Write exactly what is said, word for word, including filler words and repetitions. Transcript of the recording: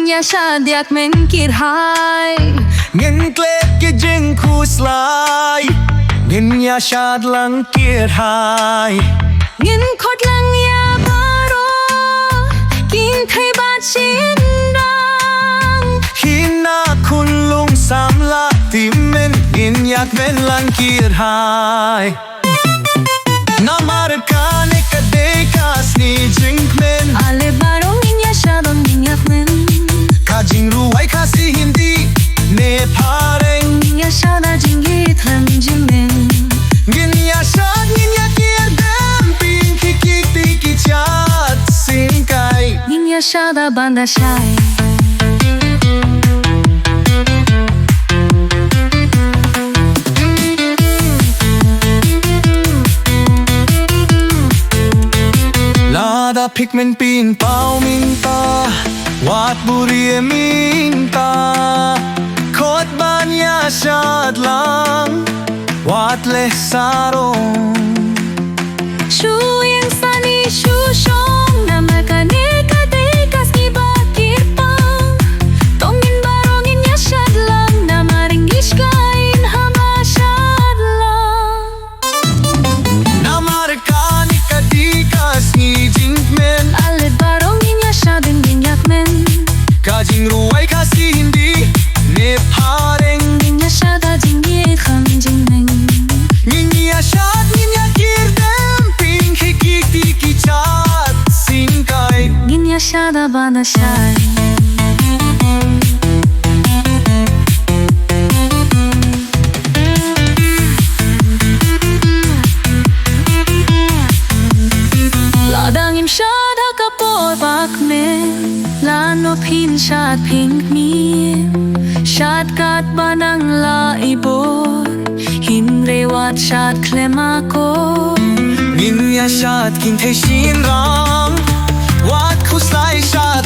Ïa shad ïa kmen kyrhai. Ngin klet ki jingkhuslai. Ngin ïa shad lang kyrhai. Ngin khot lang ïa baroh. Kynthei bad shynrang. Hina khun lung samla tymmen. Ngin ïa kmen lang kyrhai. Namar kane ka dei ka sngi jingkmen. Ale baroh ngin ïa shad ngin ïa kmen. Ka jingrwai Khasi Hindi ne phareng. Ngin ïa shad jingïeit khlem jingmen. Ngin ïa shad ngin ïa kyrdan pynkhih ki kti ki jait syngkai. Ngin ïa shad ban da shai. Lada phi kmen pynpaw mynta, wat buhrieh mynta. Khot ban ïa shad lang, wat leh sarong. Shu ïeng sani shu shong, namar kane ka dei ka sngi ba kyrpang. To ngin baroh ngin ïa shad lang, namar ïing ki shka in haba shad lang. Namar kane ka dei ka sngi jingkmen. Ale baroh ngin ïa shad ngin ïa kmen. Ka jingrwai Khasi Hindi ne phareng. Ngin ïa shad jingïeit khlem jingmen. Ngin ïa shad ngin ïa kyrdan pynkhih ki kti ki jait syngkai. Ngin ïa shad ban da shai. Lada ngim shad ha ka por ba kmen, lano phin shad phin kmen. Shad katba nang la i bor, hynrei wat shad khlem akor. Ngin ïa shad kynthei shynrang, wat khuslai shad